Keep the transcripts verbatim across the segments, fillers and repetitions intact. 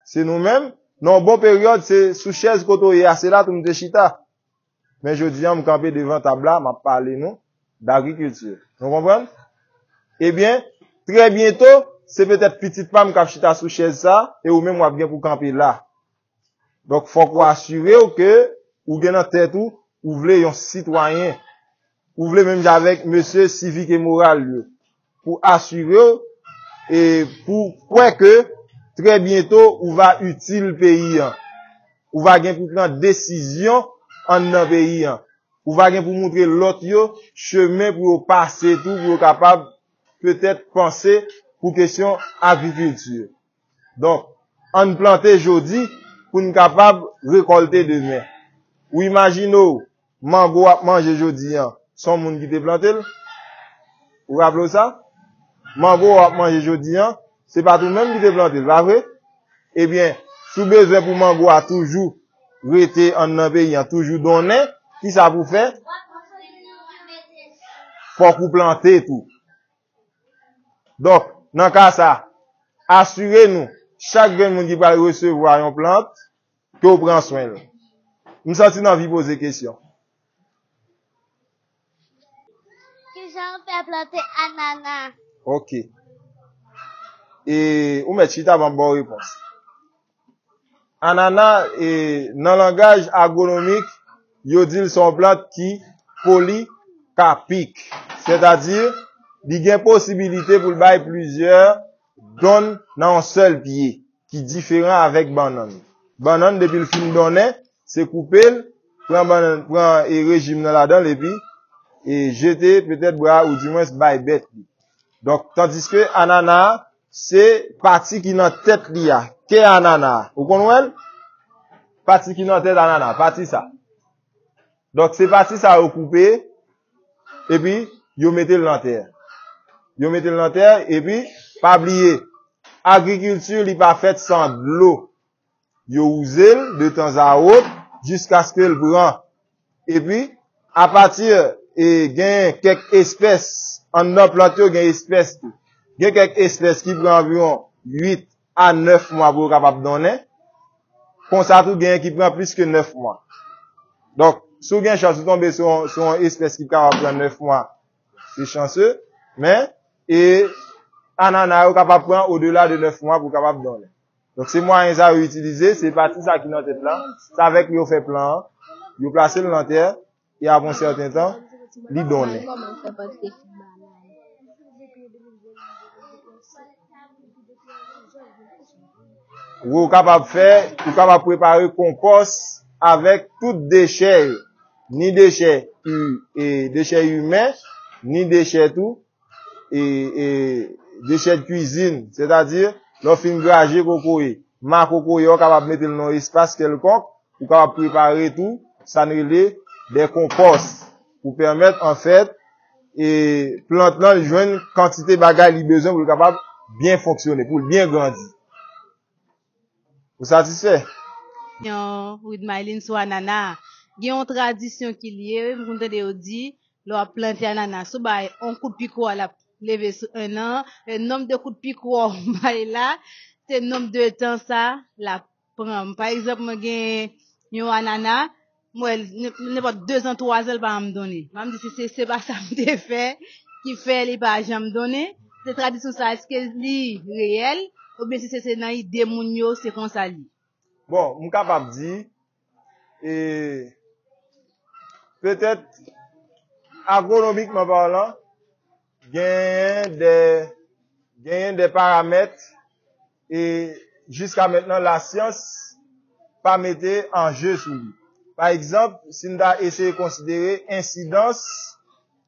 Se nou menm, nan yon bon peryòd, se sou chèz kote w ye a, se la tou m te chita. Men jodi a, m kanpe devan tab la, m ap pale nou dagrikilti. Nou konprann? Ebyen, trè byento, se petèt pitit pa m k ap chita sou chèz sa, e ou menm w ap gen pou kanpe la. Donk, fòk ou asire w ke ou gen nan tèt ou, ou vle yon sitwayen. Ou vle menm jan avèk mesye sivik e moral yo. Pou asire w, e pou kwè ke trè byento, ou va itil peyi an. Ou va gen pou pran desizyon anndan peyi an. Ou va gen pou moutre lòt yo chemen pou yo pase tou, pou yo kapab petèt panse pou kesyon agrikilti. Donk, ann plante jodi pou n kapab rekòlte demen. Ou imajine w, mango w ap manje jodi an, se yon moun ki te plante l? Ou raple w sa? Mango w ap manje jodi an, se pa t ou menm ki te plante l, pa vre? Ebyen, si w bezwen pou mango a toujou rete anndan peyi an, toujou donnen, kisa pou w fè? Fòk ou plante tou. Donk, nan ka sa, asire nou, chak grenn moun ki pral resevwa yon plant, ke w pran swen l. M santi n anvi poze kesyon. Kijan w fè plante anana? Ok. E ou mèt chita, ban m ba w repons. Anana, e, nan langaj agwonomik, yo di l se yon plant ki polikapik. Sètadi, li gen posibilite pou l bay plizyè donn nan yon sèl pye, ki diferan avèk bannann. Bannann, depi l fin donnen, se koupe l, pran bannann, pran, e, rejim nan ladan l, epi, e, jete petèt bwa, oudimwens bay bèt li. Donk, tandiske anana a, se pati ki nan tèt li a, kè anana a. Ou konn wè l? Pati ki nan tèt anana, pati sa. Donk, se pati sa yo koupe, epi yo mete l nan tè. Yo mete l nan tè, epi, pa bliye, agrikilti, li pa fèt san dlo. Yo wouze l de tanzawòt jiskaske l pran. Epi, apati, e, gen kèk espès, anndan plant yo gen espès tou. Gen kèk espès ki pran anviwon uit a nèf mwa pou yo kapab donnen. Konsa tou, genyen ki pran plis ke nèf mwa. Donk, si w gen chans, ou tonbe sou yon, sou yon espès ki kapab pran nèf mwa, se chanse. Men, e, anana yo kapab pran odela de nèf mwa pou kapab donnen. Donk, se mwayen sa yo itilize, se pati sa ki nan tèt la. Se avèk li yo fè plan an, yo plase l nan tè, e apre yon sèten tan, li donnen. Ou kapab fè, ou kapab prepare konpòs avèk tout dechè yo. Ni dechè, i- e, dechè imen, ni dechè tou, e, e, dechè de kwizin. Sètadi, lè w fin graje kokoye, ma kokoye, ou kapab mete l nan yon espas kèlkonk, ou kapab prepare tou, sa n rele de konpòs, pou pèmèt, anfèt, e, plant lan jwenn kantite bagay li bezwen pou l kapab byen fonksyone, pou l byen grandi. Ou satisfè? Yon Reed Maylin sou anana. Gen yon tradisyon ki lye, m konn tande yo di, lè w ap plante anana, si w bay yon kout pikò a, l ap leve sou en an. E nonb de kout pikò w bay la, se nonb de tan sa l ap pran. Pa egzanp, mwen gen yon anana, m wè l, n- nenpòt dezan, twazan, l pa janm donnen. M ap di, si se, se pa sa m te fè ki fè li pa janm donnen, se tradisyon sa, èske li reyèl, oubyen si se, se nan ide moun yo, se konsa li ye? Bon, m kapab di, e, petèt, agwonomikman palan, genyen de, genyen de paramèt, e jiska mentnan, lasyans pa mete an je sou li. Pa egzanp, si n ta eseye konsidere ensidans,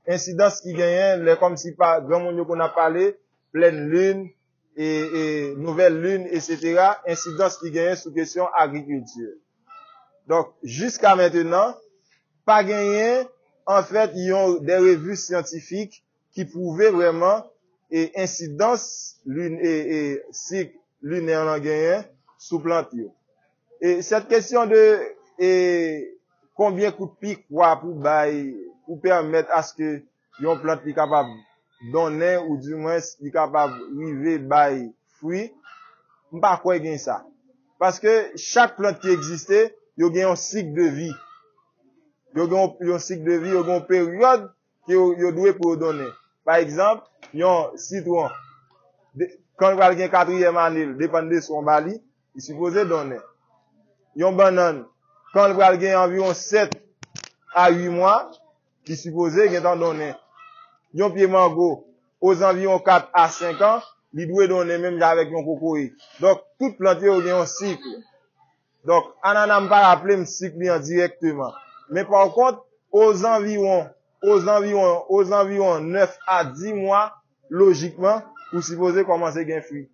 ensidans ki genyen lè kòmsi pa, granmoun yo konn ap pale, plèn lin, e, e nouvèl lin, etsetera, ensidans ki genyen sou kesyon agrikilti. Donk, jiska mentnan, pa genyen, anfèt, yon, de revi syantifik ki pwouve vrèman, e, ensidans lin, e, e sik linè lan genyen sou plant yo. E sèt kesyon de, e, konbyen kout pikwa pou bay, pou pèmèt aske yon plant li kapab donnen, oudimwens li kapab rive bay fwi, m pa kwè gen sa. Paske chak plant ki egziste, yo gen yon sik de vi. Yo gen yon, yon sik de vi, yo gen yon peryòd ke yo, yo dwe pou yo donnen. Pa egzanp, yon sitwon, de, kan l pral gen katriyèm ane l, depann de sa w ba li, li sipoze donnen. Yon bannann, kan l pral gen anviwon sèt a uit mwa, li sipoze gentan donnen. Yon pye mango, ozanviwon kat a senk an, li dwe donnen menm jan avèk yon kokoye. Donk, tout plant yo gen yon sik. Donk, anana m pa raple m sik li an dirèkteman. Men pa kont, ozanviwon, ozanviwon, ozanviwon nèf a dis mwa, lojikman, ou sipoze kòmanse gen fwi.